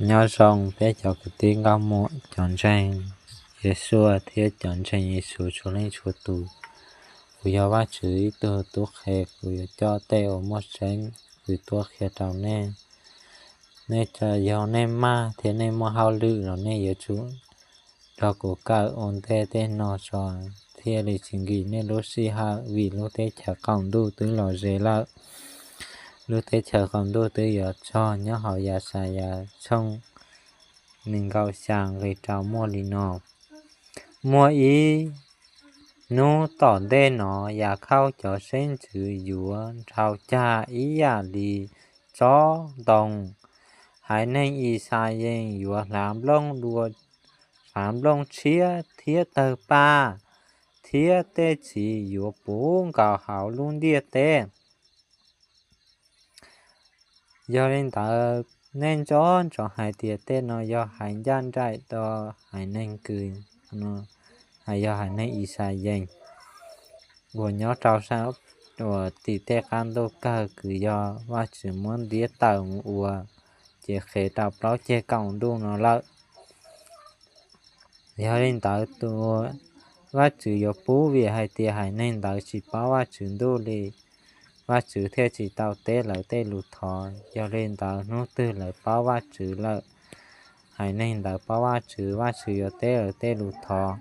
Nyob zoo peb cov kwv tij nkauj muam, cov ntseeg Yexus thiab cov ntseeg Yexus txhua leej txhua tus. Kuv yog Vajtswv ib tug tub qhe, kuv yuav coj tej uas muaj tseeb kuv tuaj qhia rau nej. Nej txawm yog nej maj thiab nej muaj hauj lwm los nej yuav tsum nrog kuv kawm ua ntej tej no tso, thiaj li tsis nkim nej lub sij hawm, vim lub teb chaws qaum ntuj twb los ze lawm. Lub teb chaws qaum ntuj twb yuav txog nyob hauv Yaxayas tshooj nees nkaum xya nqe rau muaj li no: Muaj ib hnub tom ntej no, Yakhauj cov xeeb ntxwv yuav nrhau cag ib yam li tsob ntoo. Haiv neeg Yixayees yuav hlav nplooj dua, hlav nplooj tshiab thiab tawg paj, thiab tej txiv yuav puv nkaus hauv lub ntiaj teb. Yog li ntawd, nej nco ntsoov hais tias tej no yog hais ncaj nraim rau haiv neeg kws, yog haiv neeg Yixayees uas nyob rau sab uas tim tej qab ntuj kawg, kws yog Vajtswv muab ntiab tawm mus ua cev qhev rau plaub ceg qaum ntuj no lawm. Yog li ntawd, tus Vajtswv yuav pub vim hais tias haiv neeg ntawd tsis paub Vajtswv ntuj li, Vajtswv thiaj tsis tau teb lawv tej lus thov. Yog li ntawd, hnub twg lawv paub Vajtswv lawm, haiv neeg ntawd paub Vajtswv, Vajtswv yuav teb lawv tej lus thov.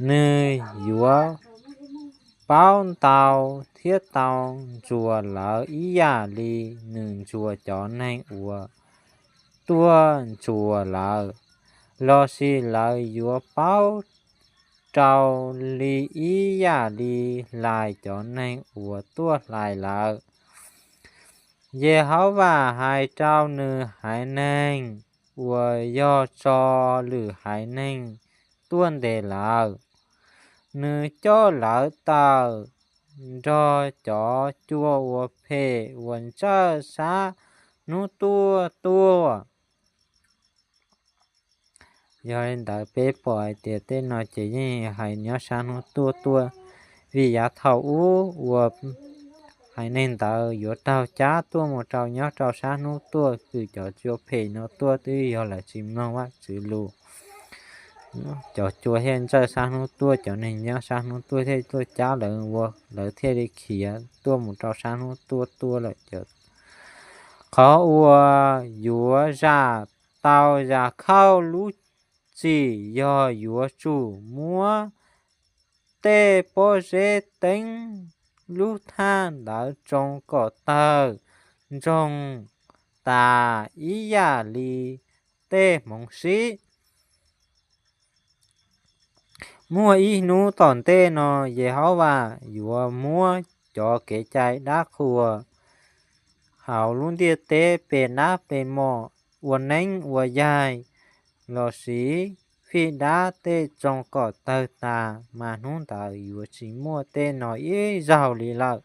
Nws yuav paub ntau thiab tau ntsuas lawv ib yam li nws ntsuas cov neeg uas tuaj ntsuas lawv, lossis lawv yuav paub rau li ib yam li hlais cov neeg uas tuaj hlais lawv. Yehauvas hais rau nws haiv neeg uas yog tso lwm haiv neeg tuaj ntes lawv, nws coj lawv tawm nrog cov cua uas phem uas ntsawj sab hnub tuaj tuaj. Yog li ntawd, peb pom hais tias tej no ces yeej hais nyob sab hnub tuaj tuaj, vim yav thaum ub uas haiv neeg ntawd yuav raug cab tuaj mus rau nyob rau sab hnub tuaj, kws cov cua phem no tuaj twb yog lawv tsis mloog Vajtswv lus. Cov cua thiaj ntsawj sab hnub tuaj, cov neeg nyob sab hnub tuaj thiaj tuaj cab lawv ua, lawv thiaj li khiav tuaj mus rau sab hnub tuaj tuaj lawm. Qhov uas yuav zam tau Yakhauj lub txim yog yuav tsum muab tej pob zeb teeb lub thaj ntawd tsoo kom tawg ntsoog tas ib yam li tej hmoov sib. Muaj ib hnub tom ntej no, Yehauvas yuav muab cov kev cai dab qhuas hauv lub ntiaj teb pe dab pe mlom, ua neeb ua yaig, lossis fij dab tej tsoo kom tawg tas, mas hnub ntawd yuav tsis muaj tej no ib zaug li lawm.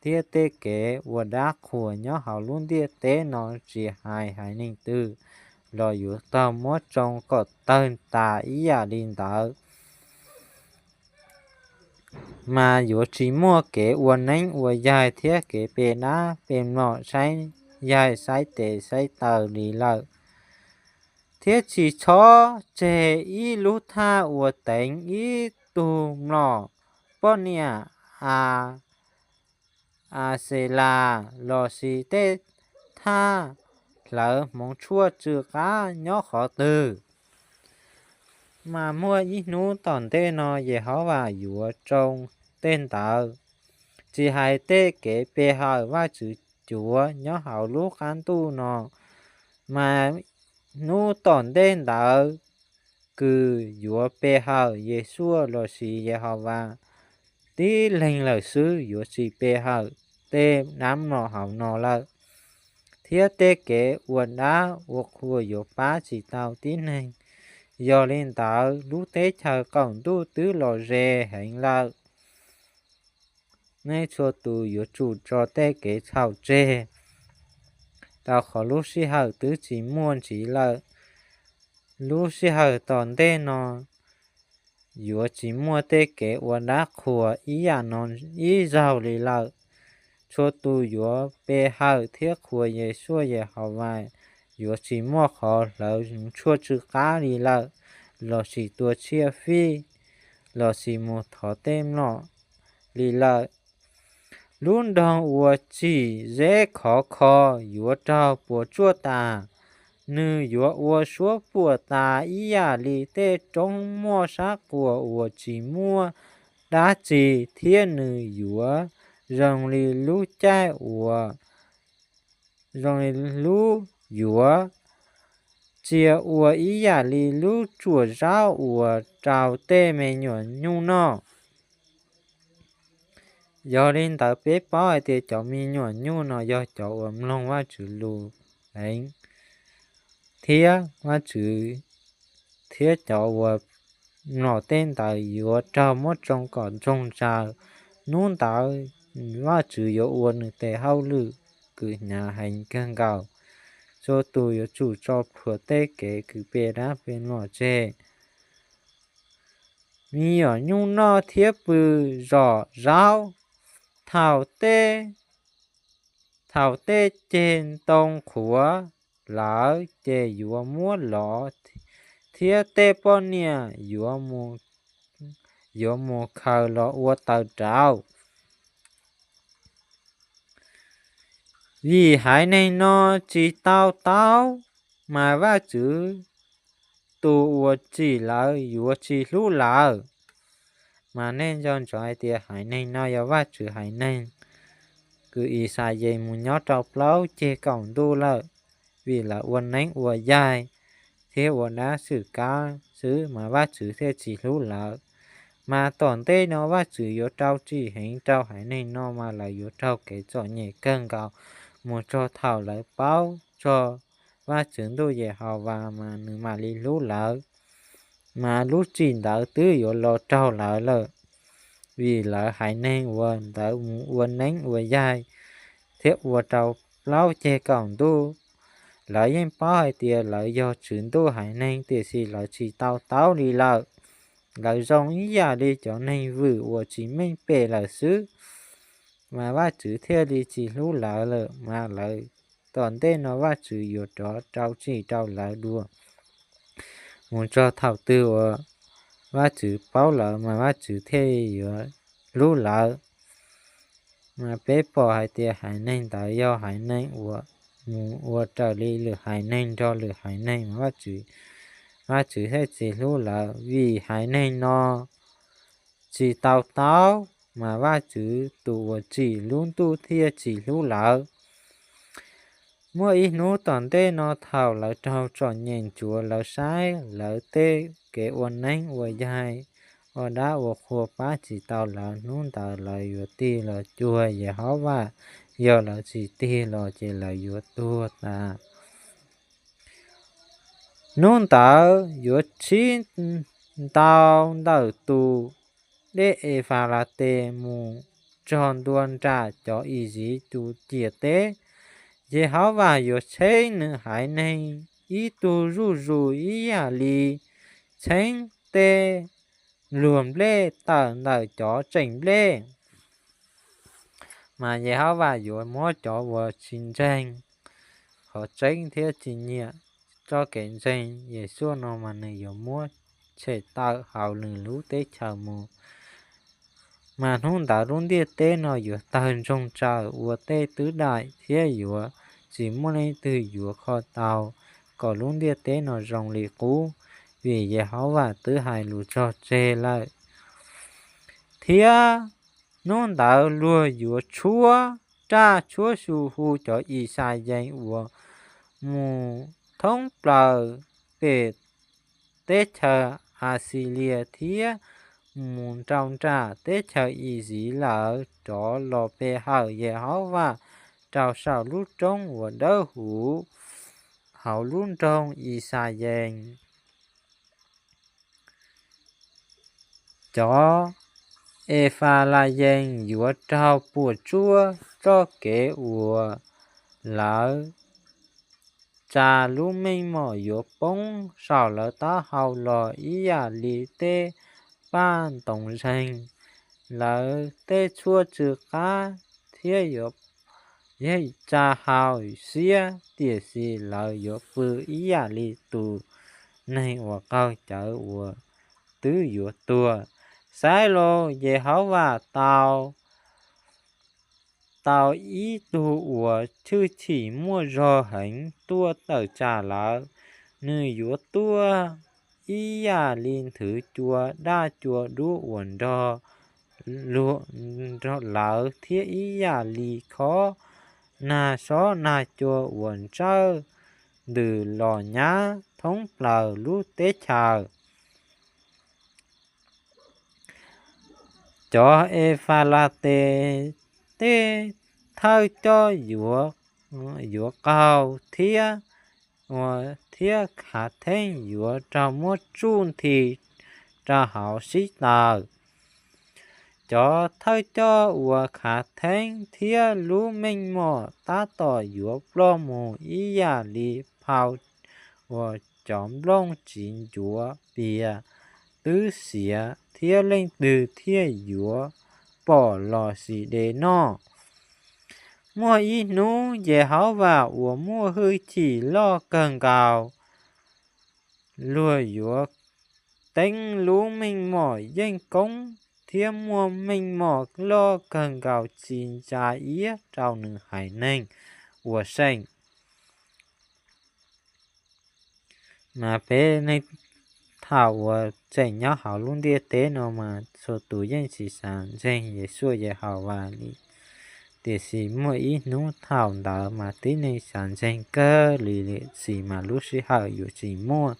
Thiab tej kev ua dab qhuas nyob hauv lub ntiaj teb no, tsis hais haiv neeg twg los yuav tau muab tsoo kom tawg tas ib yam li ntawd. Mas yuav tsis muaj kev ua neeb ua yaig thiab kev pe dab pe mlom, saib yaig saib tes saib taw li lawm. Thiab tsis txhob tseg ib lub thaj uas teev ib tug mlom poj niam A Aselas, lossis tej thaj hlawv hmoov tshuaj tsw qab nyob qhov twg. Mas muaj ib hnub tom ntej no, Yehauvas yuav tsoo tej ntawd, tsis hais tej kev pe hawm Vajtswv cuav nyob hauv lub qab ntuj no. Mas hnub tom ntej ntawd, kws yuav pe hawm Yesuas lossis Yehauvas tib leeg lawm xwb, yuav tsis pe hawm tej dab mlom hauv no lawm. Thiab tej kev ua dab ua qhuas yuav pab tsis tau tib neeg. Yog li ntawd, lub teb chaws qaum ntuj twb los ze heev lawm. Nej txhua tus yuav tsum tso tej kev txhaum tseg, rau qhov lub sij hawm twb tsis muaj ntxiv lawm. Lub sij hawm tom ntej no yuav tsis muaj tej kev ua dab qhuas ib yam no ib zaug li lawm. Txhua tus yuav pe hawm thiab qhuas Yesuas Yehauvas. yuav tsis muaj qhov hlawv tshuaj tsw qab li lawm, lossis tua tsiaj fij, lossis mus thov tej mlom li lawm. Lub nroog uas tsim zeb khov kho yuav raug puas tsuaj tas, nws yuav ua suab puam tas ib yam li tej roob muaj sab quas uas tsis muaj dab tsi, thiab nws yuav zoo li lub caij uas zoo li lub yuav txia ua ib yam li lub tsuam zaub uas rau tej me nyuam nyuj noj. Yog li ntawd peb paub hais tias cov me nyuam nyuj no yog cov uas mloog Vajtswv lus heev, thiab Vajtswv thiab cov uas mlom tej ntawd yuav raug muab tsoo kom ntsoog tsaws. Hnub ntawd Vajtswv yuav ua nws tes hauj lwm kws hnyav heev kawg nkaus. Txhua tus yuav tsum tso plhuav tej kev kws pe dab pe mlom tseg. Me nyuam nyuj noj thiab pw zom zaub thaum tej, thaum tej ceg ntoo qhuav lawm ces yuav muab lov, thiab tej poj niam yuav mus khaws los ua taws rauv. Vim haiv neeg no tsis tau taub, mas Vajtswv tus uas tsim lawv yuav tsis hlub lawv. Mas nej nco ntsoov hais tias haiv neeg no yog Vajtswv haiv neeg kws Ixayees mus nyob rau plaub ceg kaum ntuj lawm, vim lawv ua neeb ua yaig thiab ua dab xwm kab xwb mas Vajtswv thiaj tsis hlub lawv. Mas tom ntej no Vajtswv yuav rau tsim heev rau haiv neeg no mas lawv yuav raug kev txom nyem kawg nkaus mus txog thaum lawv paub txog Vajtswv ntuj Yehauvas mas nws mam li hlub lawv. Mas lub tsim ntawd twb yuav los raug lawv lawm, vim lawv haiv neeg uas ntawd mus ua neeb ua yaig thiab ua rau plaub ceg kaum ntuj. Lawv yeej paub hais tias lawv yog Tswv Ntuj haiv neeg tiam sis lawv tsis tau taub li lawm. Lawv zoo ib yam li cov neeg vwm uas tsis meej pem lawm xwb, mas Vajtswv thiaj li tsis hlub lawv lawm. Mas lawv, tom ntej no Vajtswv yuav rov rau tsim rau lawv dua mus txog thaum twg uas Vajtswv paub lawv mas Vajtswv thiaj yuav hlub lawv. Mas peb pom hais tias haiv neeg ntawd yog haiv neeg uas mus ua raws li lwm haiv neeg nrog lwm haiv neeg mas Vajtswv, Vajtswv thiaj tsis hlub lawv. Vim haiv neeg no tsis tau taub mas Vajtswv tus uas tsim lub ntuj thiaj tsis hlub lawv. Muaj ib hnub tom ntej no thaum lawv raug txom nyem ntsuav, lawv saib lawv tej kev ua neeb ua yaig, ua dab ua qhua pab tsis tau lawv, hnub ntawd lawv yuav tig los cuag Yehauvas, yog lawv tsis tig los ces lawv yuav tuag tas. Hnub ntawd yuav tshib ntau ntawm tus dej Efalates mus txog ntua nram cov Iziv tus ciam teb. Yehauvas yuav tsheeb nws haiv neeg ib tug zuj zus ib yam li tsheeb tej luag nplej tawm ntawm cov tseem nplej. Mas Yehauvas yuav muab cov uas tsis ntseeg qhov tseeb thiab tsis nyiam txoj kev ntseeg Yexus no mas nws yuav muab tshem tawm hauv nws lub teb chaws mus. Mas hnub ntawd lub ntiaj teb no yuav tawg ntsoog tsaws ua tej twb daim thiab yuav tsis muaj leej twg yuav kho tau kom lub ntiaj teb no zoo li qub, vim Yehauvas twb hais lus txog tseg lawm. Thiab hnub ntawd luag yuav tshuab raj tshuab xyu hu cov Ixayees uas mus thoob plaws pem teb chaws Axilias thiab mus rau nram teb chaws Iziv lawm rov los pe hawm Yehauvas rau saum lub roob uas dawb huv hauv lub nroog Ixayees. Cov Efalayees yuav raug puas tsuaj txoj kev uas lawv tsa lub meej mom yuav poob saum lawv taub hau los ib yam li tej paj ntoos zeeg. Lawv tej tshuaj tsw qab thiab yuav yeej tsa hauv siab, tiam sis lawv yuav pw ib yam li tus neeg uas qaug cawv uas twb yuav tuag. Saib lauj, Yehauvas tau tau ib tug uas tshwj chim muaj zog heev tuaj tawm tsam lawv. Nws yuav tuaj ib yam li nthwv cua daj cua dub uas nrog lawv thiab ib yam li khob nag sob nag cua uas ntsawj ntws los nyab thoob plaws lub teb chaws. Cov Efalates tej thawj coj yuav qaug thiab, thiab khav theeb yuav raug muab tsuj nthi rau hauv sib taws. Cov thawj coj uas khav theeb thiab lub meej mom tab tom yuav ploj mus ib yam li phau uas cov nplooj tsis ncuav pias twb xiav, thiab leej twg thiaj yuav pom los sis de noj? Muaj ib hnub Yehauvas uas muaj hwj chim loj kawg nkaus luag yuav teeb lub meej mom yeej koob, thiab muaj meej mom loj kawg nkaus tsis ntsa iab rau nws haiv neeg uas seem. Mas peb neej thaum uas tseem nyob hauv lub ntiaj teb no mas txhua tus yeej tsis xav ntseeg Yeshua Yehauvas li. Tiam sis muaj ib hnub thaum ntawd mas tib neeg xav ntseeg kawg li, tiam sis mas lub sij hawm yuav tsis muaj.